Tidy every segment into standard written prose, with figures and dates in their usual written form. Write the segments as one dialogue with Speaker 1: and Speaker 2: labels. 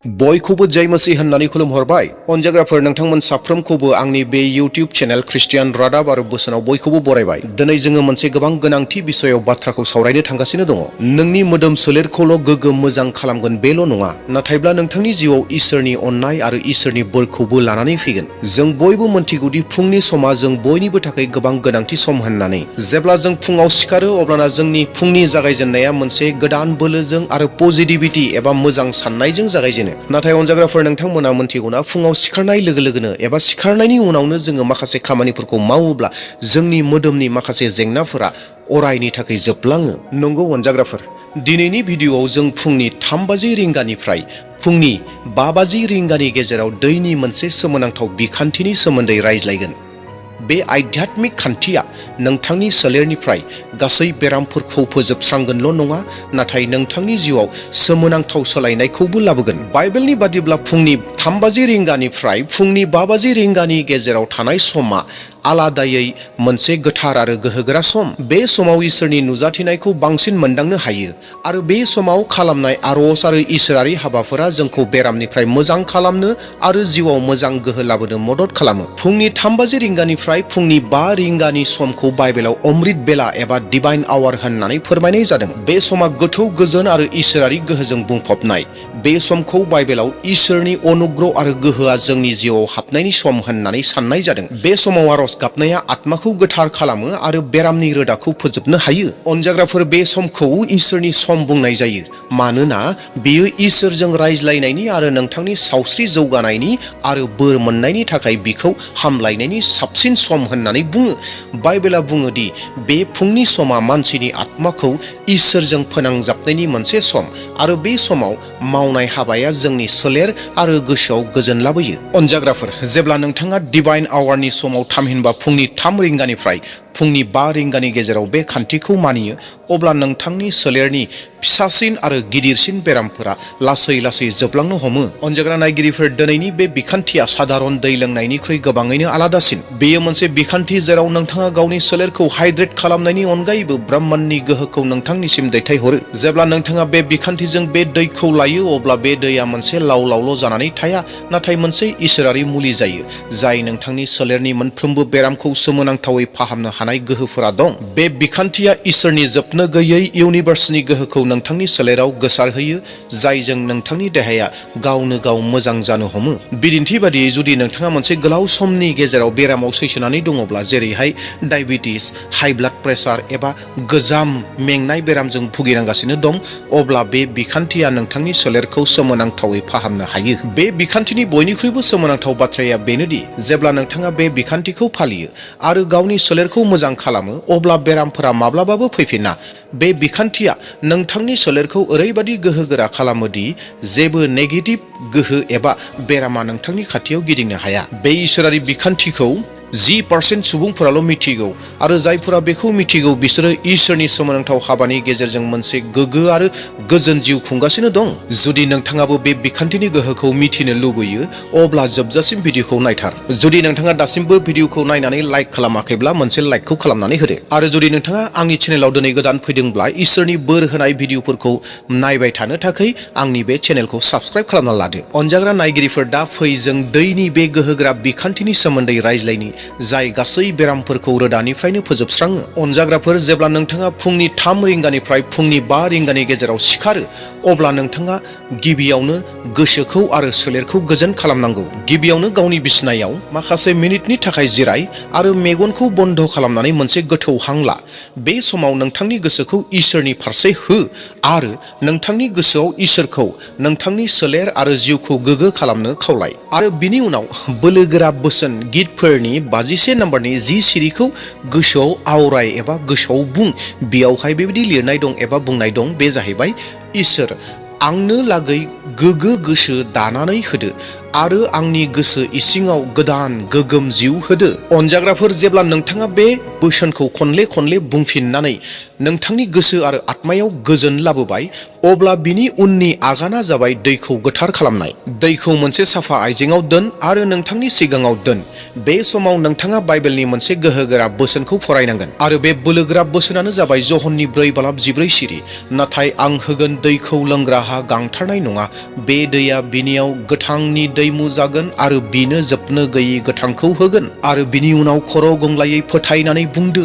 Speaker 1: बयखौबो जय मसीह होननानै खुलुमहरबाय। अनजाग्राफोर नोंथांमोन साफ्रोमखौबो आंनि बे इउटिउब चेनेल ख्रिस्टियान रादाब आरो बोसोनाव बयखौबो बरायबाय। दिनै जोङो मोनसे गोबां गोनांथि बिषयाव बाथ्राखौ सावरायनो थांगासिनो दङ। नोंनि मोदोम सोलेरखौल' गोग्गो मोजां खालामगोन बेल' नङा, नाथायब्ला नोंथांनि जिउआव इसोरनि अननाय आरो इसोरनि बोरखौबो लानानै फैगोन। जों बयबो मोनथिगौदि फुंनि समा जों बयनिबो थाखाय गोबां गोनांथि सम होननानै। जेब्ला जों फुङाव सिखारो अब्लाना जोंनि फुंनि जागायजेननाया मोनसे गोदान बोलोजों आरो पजिटिभिटि एबा मोजां साननायजों जागायजेनो। नाथाय अनजाग्राफोर नोंथांमोना मोनथिगौना, फुङाव सिखारनाय लोगो लोगोनो एबा सिखारनायनि उनावनो जोङो माखासे खामानिफोरखौ मावोब्ला जोंनि मोदोमनि माखासे जेंनाफोरा अरायनि थाखाय जोबलाङो। नंगौ अनजाग्राफोर, दिनैनि भिडिअआव जों फुंनि 3 बाजि रिंगानिफ्राय फुंनि 5 बाजि रिंगानि गेजेराव दैनि मोनसे सोमोनांथाव बिखान्थिनि सोमोन्दै रायज्लायगोन। बे आध्यात्मिक खान्थिया नोंथांनि सोलेरनिफ्राय गासै बेरामफोरखौ फोजोबस्रांगोनल' नङा, नाथाय नोंथांनि जिउआव सोमोनांथाव सोलायनायखौबो लाबोगोन। बाइबेलनि बादिब्ला फुंनि 3 बाजि रिंगानिफ्राय फुंनि 5 बाजि रिंगानि गेजेराव थानाय समा आलादायै मोनसे गोथार आरो गोहोगोरा सम। बे समाव इसोरनि नुजाथिनायखौ बांसिन मोनदांनो हायो आरो बे समाव खालामनाय आरज आरो इसोरारि हाबाफोरा जोंखौ बेरामनिफ्राय मोजां खालामनो आरो जिउआव मोजां गोहो लाबोनो मदद खालामो। फुंनि 3 बाजि रिंगानिफ्राय फुंनि 5 रिंगानि समखौ बाइबेलाव अमृत बेला एबा डिभाइन आवार होननानै फोरमायनाय जादों। बे समा गोथौ गोजोन आरो इसोरारि गोहोजों बुंफबनाय। बे समखौ बाइबेलाव इसोरनि अनुग्रह आरो गोहोआ जोंनि जिउआव हाबनायनि सम होननानै साननाय जादों। बे समाव आरज गाबनाया आत्माखौ गोथार खालामो आरो बेरामनि रोदाखौ फोजोबनो हायो। अनजाग्राफोर, बे समखौ इसोरनि सम बुंनाय जायो मानोना बेयो इसोरजों रायज्लायनायनि आरो नोंथांनि सावस्रि जौगानायनि आरो बोर मोननायनि थाखाय बिखौ हामलायनायनि साबसिन सम होननानै बुङो। बाइबेला बुङो दि बे फुंनि समा मानसिनि आत्माखौ इसोरजों फोनांजाबनायनि मोनसे सम आरो बे समाव मावनाय हाबाया जोंनि सोलेर आरो गोसोआव गोजोन लाबोयो। अनजाग्राफोर, जेब्ला नोंथाङा डिभाइन आवारनि समाव थामहिनबा फुंनि 3 रिंगानिफ्राय फुंनि 5 रिंगानि गेजेराव बे खान्थिखौ मानियो, अब्ला नोंथांनि सोलेरनि फिसासिन आरो गिदिरसिन बेरामफोरा लासै लासै जोबलांनो हमो। अनजाग्रा नायगिरिफोर, दिनैनि बे बिखान्थिया साधारन दै लोंनायनिख्रुइ गोबाङैनो आलादासिन। बेयो मोनसे बिखान्थि जेराव नोंथाङा गावनि सोलेरखौ हाइड्रेट खालामनायनि अनगायैबो ब्रह्मान्डनि गोहोखौ नोंथांनिसिम दैथायहरो। जेब्ला नोंथाङा बे बिखान्थिजों बे दैखौ लायो, अब्ला बे दैया मोनसे लाव लावल' जानानै थाया, नाथाय मोनसे इसोरारि मुलि जायो, जाय नोंथांनि सोलेरनि मोनफ्रोमबो बेरामखौ सोमोनांथावै फाहामनो हानाय गोहोफोरा दं। बे बिखान्थिया इसोरनि जोबनो गैयै इउनिभार्सनि गोहोखौ नोंथांनि सोलेराव गोसारहोयो, जायजों नोंथांनि देहाया गावनो गाव मोजां जानो हमो। बिदिन्थि बादियै, जुदि नोंथाङा मोनसे गोलाव समनि गेजेराव बेरामाव सैसोनानै दङब्ला, जेरैहाय डायबिटिस, हाइ ब्लाड प्रेसार एबा गोजाम मेंनाय बेरामजों भुगिनांगासिनो दं, अब्ला बे बिखान्थिया नोंथांनि सोलेरखौ सोमोनांथावै फाहामनो हायो। बे बिखान्थिनि बयनिख्रुइबो सोमोनांथाव बाथ्राया बेनोदि जेब्ला नोंथाङा बे बिखान्थिखौ फालियो आरो गावनि सोलेरखौ मोजां खालामो, अब्ला बेरामफोरा माब्लाबाबो फैफिना। बे बिखान्थिया नोंथांनि सोलेरखौ ओरैबादि गोहोगोरा खालामो दि जेबो नेगेटिभ गोहो एबा बेरामा नोंथांनि खाथियाव गिदिंनो हाया। बे इसोरारि बिखान्थिखौ 10% सुबुंफोराल' मिथिगौ आरो जायफोरा बेखौ मिथिगौ बिसोरो इसोरनि सोमोनांथाव हाबानि गेजेरजों मोनसे गोग्गो आरो गोजोन जिउ खुंगासिनो दं। जुदि नोंथाङाबो बे बिखान्थिनि गोहोखौ मिथिनो लुबैयो, अब्ला जोबजासिम भिडिअखौ नायथार। जुदि नोंथाङा दासिमबो भिडिअखौ नायनानै लाइक खालामाखैब्ला मोनसे लाइकखौ खालामनानै होदो। आरो जुदि नोंथाङा आंनि चेनेलाव दिनै गोदान फैदोंब्ला, इसोरनि बोर होनाय भिडिअफोरखौ नायबाय थानो थाखाय आंनि बे चेनेलखौ साबस्क्राइब खालामना लादो। अनजाग्रा नायगिरिफोर, दा फै जों दैनि बे गोहोगोरा बिखान्थिनि सोमोन्दै रायज्लायनि, जाय गासै बेरामफोरखौ रोदानिफ्रायनो फोजोबस्राङो। अनजाग्राफोर, जेब्ला नोंथाङा फुंनि 3 रिंगानिफ्राय फुंनि 5 रिंगानि गेजेराव सिखारो, अब्ला नोंथाङा गिबियावनो गोसोखौ आरो सोलेरखौ गोजोन खालामनांगौ। गिबियावनो गावनि बिसनायाव माखासे मिनिटनि थाखाय जिराय आरो मेगनखौ बन्द खालामनानै मोनसे गोथौ हां ला। बे समाव नोंथांनि गोसोखौ इसोरनि फारसे हो आरो नोंथांनि गोसोआव इसोरखौ नोंथांनि सोलेर आरो जिउखौ गोग्गो खालामनो खावलाय। आरो बिनि उनाव बोलोगोरा बोसोन गितफोरनि 51 नम्बरनि 10 सिरिखौ गोसोआव आवराय एबा गोसोआव बुं। बेयावहाय बेबायदि लिरनाय दं एबा बुंनाय दं, बे जाहैबाय, इसोर, आंनो लागै गोग्गो गोसो दानानै होदो आरो आंनि गोसो इसिङाव गोदान गोगोम जिउ होदो। अनजाग्राफोर, जेब्ला नोंथाङा बे बोसोनखौ खनले खनले बुंफिननानै नोंथांनि गोसो आरो आत्मायाव गोजोन लाबोबाय, अब्ला बिनि उननि आगाना जाबाय दैखौ गोथार खालामनाय। दैखौ मोनसे साफा आइजेंआव दोन आरो नोंथांनि सिगाङाव दोन। बे समाव नोंथाङा बाइबेलनि मोनसे गोहोगोरा बोसोनखौ फरायनांगोन आरो बे बोलोगोरा बोसोनानो जाबाय जहननि 4:14 सिरि। नाथाय आं होगोन दैखौ लोंग्राहा गांथारनाय नङा, बे दैया बिनियाव गोथांनि दैमु जागोन आरो बिनो जोबनो गैयै गोथांखौ होगोन। आरो बिनि उनाव खर' गंग्लायै फोथायनानै बुंदो,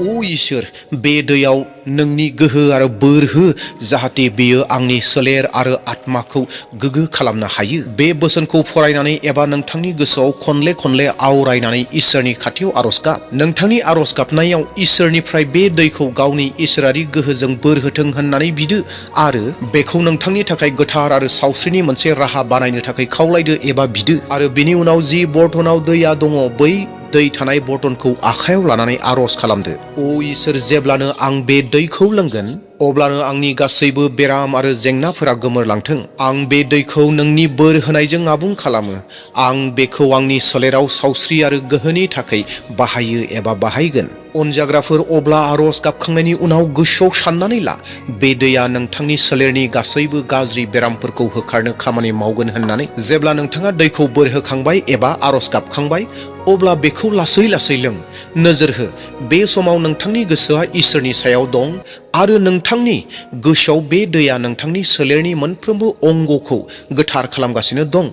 Speaker 1: ओ इसोर, बे दैयाव नोंनि गोहो आरो बोर हो, जाहाथे बेयो आंनि सोलेर आरो आत्माखौ गोगो खालामनो हायो। बे बोसोनखौ फरायनानै एबा नोंथांनि गोसोआव खनले खनले आवरायनानै इसोरनि खाथियाव आरज गाब। नोंथांनि आरज गाबनायाव इसोरनिफ्राय बे दैखौ गावनि इसोरारि गोहोजों बोर होथों होननानै बिदो आरो बेखौ नोंथांनि थाखाय गोथार आरो सावस्रिनि मोनसे राहा बानायनो थाखाय खावलायदो एबा बिदो। आरो बिनि उनाव जि बर्तनाव दैया दङ, बै दै थानाय बर्तनखौ आखायाव लानानै आरज खालामदो, ओ इसोर, जेब्लानो आं बे दैखौ लोंगोन, अब्लानो आंनि गासैबो बेराम आरो जेंनाफोरा गोमोरलांथों। आं बे दैखौ नोंनि बोर होनायजों आबुं खालामो। आं बेखौ आंनि सोलेराव सावस्रि आरो गोहोनि थाखाय बाहायो एबा बाहायगोन। अनजाग्राफोर, अब्ला आरज गाबखांनायनि उनाव गोसोआव साननानै ला, बे दैया नोंथांनि सोलेरनि गासैबो गाज्रि बेरामफोरखौ होखारनो खामानि मावगोन होननानै। जेब्ला नोंथाङा दैखौ बोर होखांबाय एबा आरज गाबखांबाय, अब्ला बेखौ लासै लासै लों। नोजोर हो, बे समाव नोंथांनि गोसोआ इसोरनि सायाव दं आरो नोंथांनि गोसोआव बे दैया नोंथांनि सोलेरनि मोनफ्रोमबो अंगखौ गोथार खालामगासिनो दं।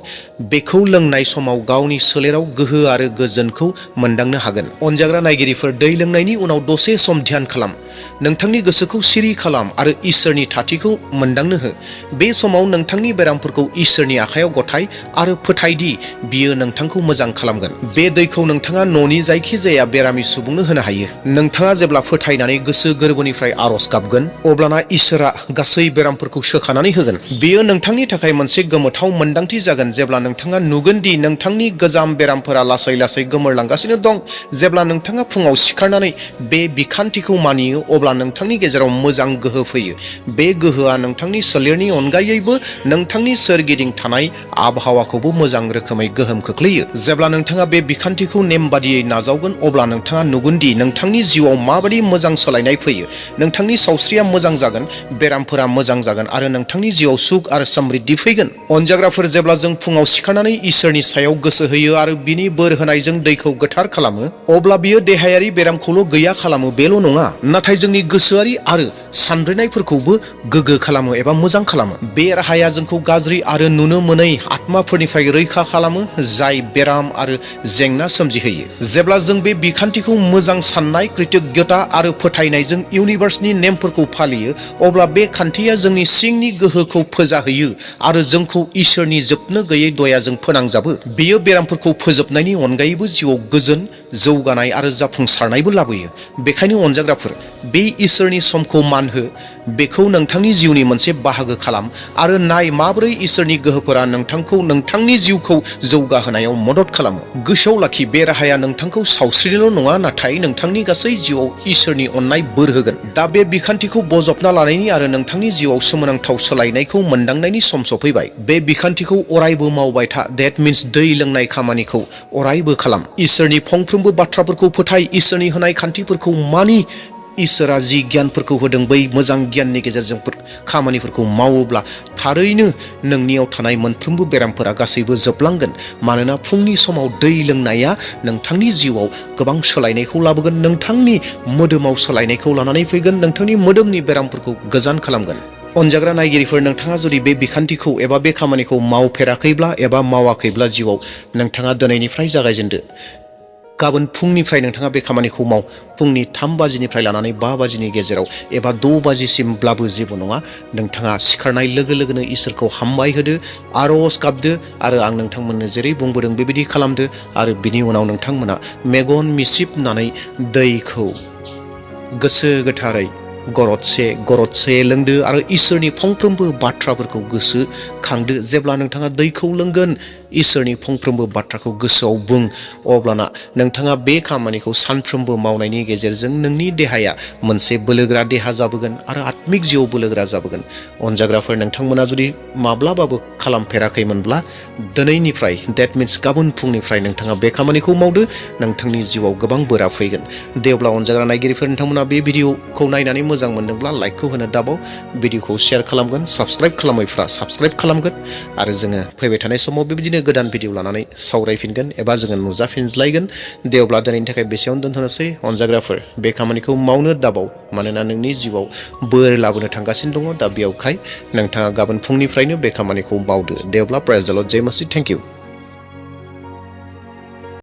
Speaker 1: बेखौ लोंनाय समाव गावनि सोलेराव गोहो आरो गोजोनखौ मोनदांनो हागोन। अनजाग्रा नायगिरिफोर, दै लोंनायनि उनाव दसे सम ध्यान खालाम। नोंथांनि गोसोखौ सिरि खालाम आरो इसोरनि थाथिखौ मोनदांनो हो। बे समाव नोंथांनि बेरामफोरखौ इसोरनि आखायाव गथाय आरो फोथायदि बियो नोंथांखौ मोजां खालामगोन। बे दैखौ नोंथाङा न'नि जायखिजाया बेरामि सुबुंनो होनो हायो। नोंथाङा जेब्ला फोथायनानै गोसो गोरबोनिफ्राय आरज गाबगोन, अब्लाना इसोरआ गासै बेरामफोरखौ सोखानानै होगोन। बेयो नोंथांनि थाखाय मोनसे गोमोथाव मोन्दांथि जागोन जेब्ला नोंथाङा नुगोन दि नोंथांनि गोजाम बेरामफोरा लासै लासै गोमोरलांगासिनो दं। जेब्ला नोंथाङा फुङाव सिखारनानै बे बिखान्थिखौ मानियो, अब्ला नोंथांनि गेजेराव मोजां गोहो फैयो। बे गोहोआ नोंथांनि सोलेरनि अनगायैबो नोंथांनि सोरगिदिं थानाय आबहावाखौबो मोजां रोखोमै गोहोम खोख्लैयो। जेब्ला नोंथाङा बे बिखान्थिखौ नेम बादियै नाजावगोन, अब्ला नोंथाङा नुगोन दि नोंथांनि जिउआव माबादि मोजां सोलायनाय फैयो। नोंथांनि सावस्रिया मोजां जागोन, बेरामफोरा मोजां जागोन आरो नोंथांनि जिउआव सुख आरो समृद्धि फैगोन। अनजाग्राफोर, जेब्ला जों फुङाव सिखारनानै इसोरनि सायाव गोसो होयो आरो बिनि बोर होनायजों दैखौ गोथार खालामो, अब्ला बियो देहायारि बेरामखौल' गैया खालामो बेल' नङा, नाथाय जोंनि गोसोआरि आरो सानब्रेनायफोरखौबो गोग्गो खालामो एबा मोजां खालामो। बे राहाया जोंखौ गाज्रि आरो नुनो मोनै आत्माफोरनिफ्राय रैखा खालामो, जाय बेराम आरो जेंना सोमजिहोयो। जेब्ला जों बे बिखान्थिखौ मोजां साननाय, कृतज्ञता आरो फोथायनायजों इउनिभार्सनि नेमफोरखौ फालियो, अब्ला बे खान्थिया जोंनि सिंनि गोहोखौ फोजाहोयो आरो जोंखौ इसोरनि जोबनो गैयै दयाजों फोनांजाबो। बेयो बेरामफोरखौ फोजोबनायनि अनगायैबो जिउआव गोजोन, जौगानाय आरो जाफुंसारनायबो लाबोयो। बेखायनो अनजाग्राफोर, बे इसोरनि समखौ मान हो, बेखौ नोंथांनि जिउनि मोनसे बाहागो खालाम आरो नाय माबोरै इसोरनि गोहोफोरा नोंथांखौ नोंथांनि जिउखौ जौगाहोनायाव मदद खालामो। गोसोआव लाखि, बे राहाया नोंथांखौ सावस्रिनिल' नङा, नाथाय नोंथांनि गासै जिउआव इसोरनि अननाय बोर होगोन। दा बे बिखान्थिखौ बजबना लानायनि आरो नोंथांनि जिउआव सोमोनांथाव सोलायनायखौ मोनदांनायनि सम सफैबाय। बे बिखान्थिखौ अरायबो मावबाय था। देट मिन्स दै लोंनाय खामानिखौ अरायबो खालाम। इसोरनि फंफ्रोमबो बाथ्राफोरखौ फोथाय, इसोरनि होनाय खान्थिफोरखौ मानि। इसोरा जि गियानफोरखौ होदों, बै मोजां गियाननि गेजेरजों खामानिफोरखौ मावोब्ला थारैनो नोंनियाव थानाय मोनफ्रोमबो बेरामफोरा गासैबो जोबलांगोन। मानोना फुंनि समाव दै लोंनाया नोंथांनि जिउआव गोबां सोलायनायखौ लाबोगोन, नोंथांनि मोदोमाव सोलायनायखौ लानानै फैगोन, नोंथांनि मोदोमनि बेरामफोरखौ गोजान खालामगोन। अनजाग्रा नायगिरिफोर, नोंथाङा जुदि बे बिखान्थिखौ एबा बे खामानिखौ मावफेराखैब्ला एबा मावाखैब्ला जिउआव नोंथाङा दिनैनिफ्राय जागायजेनदो। गाबोन फुंनिफ्राय नोंथाङा बे खामानिखौ माव। फुंनि 3 बाजिनिफ्राय लानानै 5 बाजिनि गेजेराव एबा 6 बाजिसिमब्लाबो जेबो नङा। नोंथाङा सिखारनाय लोगो लोगोनो इसोरखौ हामबाय होदो, आरज गाबदो आरो आं नोंथांमोननो जेरै बुंबोदों बेबायदि खालामदो। आरो बिनि उनाव नोंथांमोना मेगन मिसिबनानै दैखौ गोसो गोथारै गरदसे गरदसे लोंदो आरो इसोरनि फंफ्रोमबो बाथ्राफोरखौ गोसो खांदो। जेब्ला नोंथाङा दैखौ लोंगोन, इसोरनि फंफ्रोमबो बाथ्राखौ गोसोआव बुं, अब्लाना नोंथाङा बे खामानिखौ सानफ्रोमबो मावनायनि गेजेरजों नोंनि देहाया मोनसे बोलोग्रा देहा जाबोगोन आरो आत्मिक जिउआव बोलोग्रा जाबोगोन। अनजाग्राफोर, नोंथांमोना जुदि माब्लाबाबो खालामफेराखैमोनब्ला दिनैनिफ्राय, डेट मिन्स गाबोन फुंनिफ्राय नोंथाङा बे खामानिखौ मावदो। नोंथांनि जिउआव गोबां बोरा फैगोन। दे अब्ला अनजाग्रा नायगिरिफोर, नोंथांमोना बे भिडिअखौ नायनानै मोजां मोनदोंब्ला लाइकखौ होनो दाबाव, भिडिअखौ शेयार खालामगोन, साबस्क्राइब खालामैफ्रा साबस्क्राइब खालामगोन आरो जोङो फैबाय थानाय समाव बेबायदिनो गोदान भिडिअ लानानै सावरायफिनगोन एबा जोङो नुजाफिनलायगोन। दे अब्ला दिनैनि थाखाय बेसेयावनो दोनथ'नोसै। अनजाग्राफोर, बे खामानिखौ मावनो दाबाव, मानोना नोंनि जिउआव बोर लाबोनो थांगासिनो दङ। दा बेयावखाय नोंथाङा गाबोन फुंनिफ्रायनो बे खामानिखौ मावदो। दे अब्ला प्रेज द लर्ड, जय मसीह, थेंक इउ।